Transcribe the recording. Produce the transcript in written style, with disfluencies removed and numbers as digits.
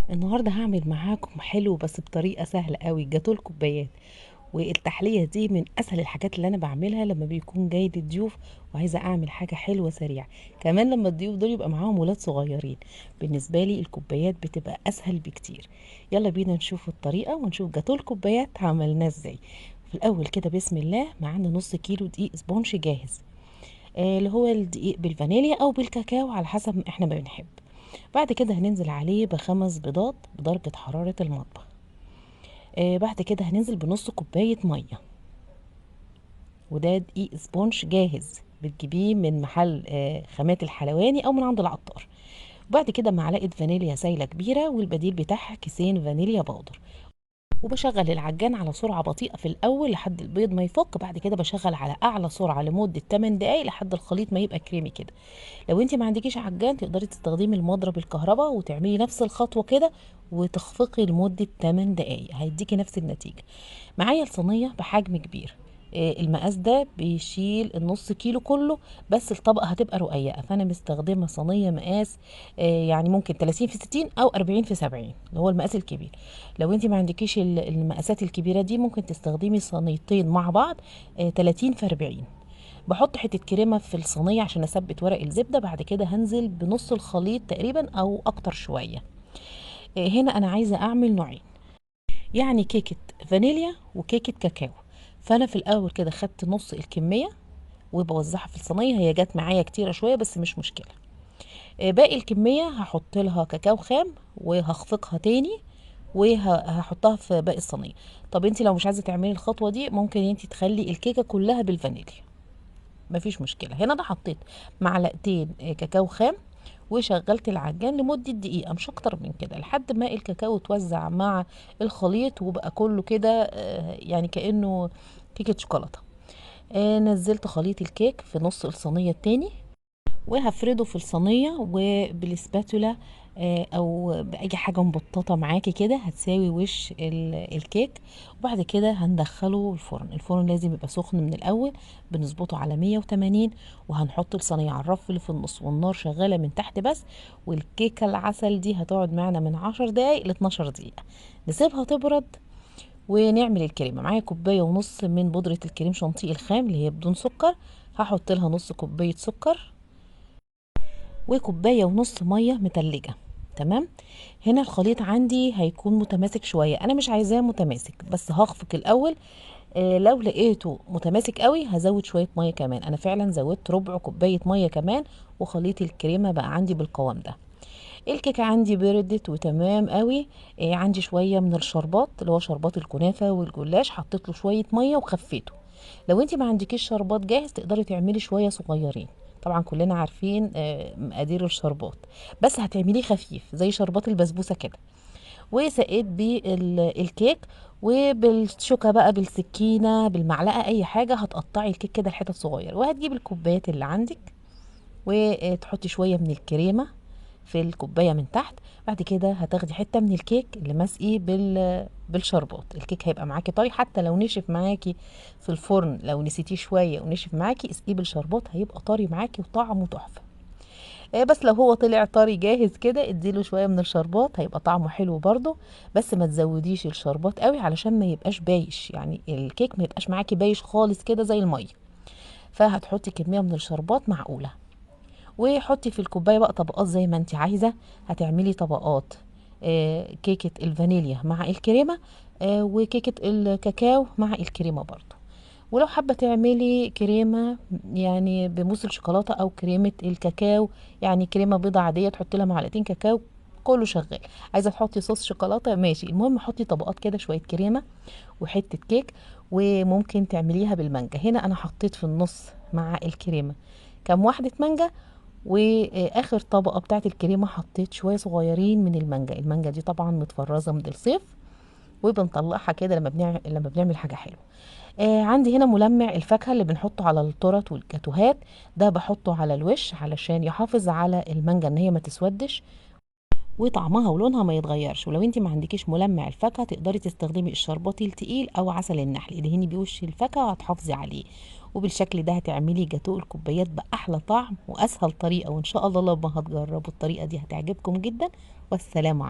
النهارده هعمل معاكم حلو بس بطريقة سهلة قوي، جاتوه الكوبايات. والتحليه دي من اسهل الحاجات اللي انا بعملها لما بيكون جاي لي ضيوف وعايزه اعمل حاجة حلوة سريعة. كمان لما الضيوف دول يبقى معاهم ولاد صغيرين، بالنسبة لي الكوبايات بتبقى اسهل بكتير. يلا بينا نشوف الطريقة ونشوف جاتوه الكوبايات عملناه ازاي. في الاول كده بسم الله، معانا نص كيلو دقيق sponge جاهز، اللي هو الدقيق بالفانيليا او بالكاكاو على حسب ما احنا بنحب. بعد كده هننزل عليه ب5 بيضات بدرجة حرارة المطبخ. بعد كده هننزل بنص كوباية مية، وده دقيق sponge جاهز بتجيبيه من محل خامات الحلواني او من عند العطار. وبعد كده معلقة فانيليا سايلة كبيرة، والبديل بتاعها كيسين فانيليا powder. وبشغل العجان على سرعة بطيئة في الأول لحد البيض ما يفك، بعد كده بشغل على أعلى سرعة لمدة 8 دقايق لحد الخليط ما يبقى كريمي كده. لو انت ما عندكيش عجان تقدري تستخدمي المضرب الكهرباء وتعملي نفس الخطوة كده وتخفقي لمدة 8 دقايق، هيديكي نفس النتيجة. معايا الصينية بحجم كبير، المقاس ده بيشيل النص كيلو كله، بس الطبقة هتبقى رقيقة، فأنا مستخدمة صينية مقاس، يعني ممكن 30 في 60 أو 40 في 70 اللي هو المقاس الكبير. لو انت ما عندكيش المقاسات الكبيرة دي ممكن تستخدمي صينيتين مع بعض، 30 في 40. بحط حتة كريمة في الصينية عشان أثبت ورق الزبدة. بعد كده هنزل بنص الخليط تقريبا أو أكتر شوية. هنا أنا عايزة أعمل نوعين، يعني كيكة فانيليا وكيكة كاكاو. فأنا في الأول كده خدت نص الكمية وبوزعها في الصينية، هي جت معايا كتيرة شوية بس مش مشكلة. باقي الكمية هحط لها كاكاو خام وهخفقها تاني وهحطها في باقي الصينية. طب انتي لو مش عايزة تعملي الخطوة دي ممكن انتي تخلي الكيكة كلها بالفانيليا، مفيش مشكلة. هنا انا حطيت معلقتين كاكاو خام وشغلت العجان لمدة دقيقة مش اكتر من كده لحد ما الكاكاو اتوزع مع الخليط وبقى كله كده، يعني كأنه كيكة شوكولاتة. نزلت خليط الكيك في نص الصينية التاني وهفرده في الصينية، وبالسباتولا، او باي حاجة مبططة معاكي كده هتساوي وش الكيك. وبعد كده هندخله الفرن. الفرن لازم يبقى سخن من الاول، بنظبطه على 180، وهنحط الصينية على الرف اللي في النص والنار شغالة من تحت بس. والكيكة العسل دي هتقعد معنا من 10 دقايق ل 12 دقيقة، نسيبها تبرد ونعمل الكريمة. معايا كوباية ونص من بودرة الكريم شانتيه الخام اللي هي بدون سكر، هحط لها نص كوباية سكر وكوباية ونص مية متلجة. تمام. هنا الخليط عندي هيكون متماسك شوية، انا مش عايزاه متماسك بس هخفق الاول. لو لقيته متماسك قوي هزود شوية مية كمان. انا فعلا زودت ربع كوباية مية كمان وخليط الكريمة بقى عندي بالقوام ده. الكيكة عندي بردت وتمام قوي. عندي شوية من الشربات اللي هو شربات الكنافة والجلاش، حطيت له شوية مية وخفيته. لو انتي ما عندكيش شربات جاهز تقدري تعملي شوية صغيرين، طبعا كلنا عارفين، مقادير الشربات، بس هتعمليه خفيف زي شربات البسبوسة كده. وسقيت بيه الكيك، وبالشوكة بقى، بالسكينة، بالمعلقة، اي حاجة هتقطعي الكيك كده لحتت صغيرة. وهتجيبي الكوبايات اللي عندك وتحطي شوية من الكريمة في الكوباية من تحت. بعد كده هتاخدي حتة من الكيك اللي مسقي بالشربات. الكيك هيبقى معاكي طري حتى لو نشف معاكي في الفرن، لو نسيتيه شوية ونشف معاكي اسقيه بالشربات هيبقى طري معاكي وطعمه تحفة. بس لو هو طلع طري جاهز كده اديله شوية من الشربات هيبقى طعمه حلو برضو، بس ما تزوديش الشربات قوي علشان ما يبقاش بايش، يعني الكيك ما يبقاش معاكي بايش خالص كده زي المية. فهتحطي كمية من الشربات معقولة، وحطي في الكوباية بقى طبقات زي ما انت عايزة. هتعملي طبقات، كيكة الفانيليا مع الكريمة، وكيكة الكاكاو مع الكريمة برضو. ولو حابة تعملي كريمة بموس الشوكولاتة أو كريمة الكاكاو، يعني كريمة بيضة عادية تحطي لها معلقتين كاكاو، كله شغال. عايزة تحطي صوص شوكولاتة ماشي، المهم حطي طبقات كده، شوية كريمة وحتة كيك، وممكن تعمليها بالمانجا. هنا أنا حطيت في النص مع الكريمة كام واحدة مانجا، واخر طبقة بتاعت الكريمة حطيت شوية صغيرين من المانجا. المانجا دي طبعا متفرزة من الصيف وبنطلعها كده لما بنعمل حاجة حلوة. عندي هنا ملمع الفاكهة اللي بنحطه على التورت والجاتوهات، ده بحطه على الوش علشان يحافظ على المانجا ان هي ما تسودش وطعمها ولونها ما يتغيرش. ولو انت ما عندكيش ملمع الفاكهة تقدري تستخدمي الشربات التقيل او عسل النحل، ادهني بيه وش الفاكهة وهتحافظي عليه. وبالشكل ده هتعملي جاتوه الكوبايات باحلى طعم واسهل طريقة، وان شاء الله لما هتجربوا الطريقة دي هتعجبكم جدا. والسلام عليكم.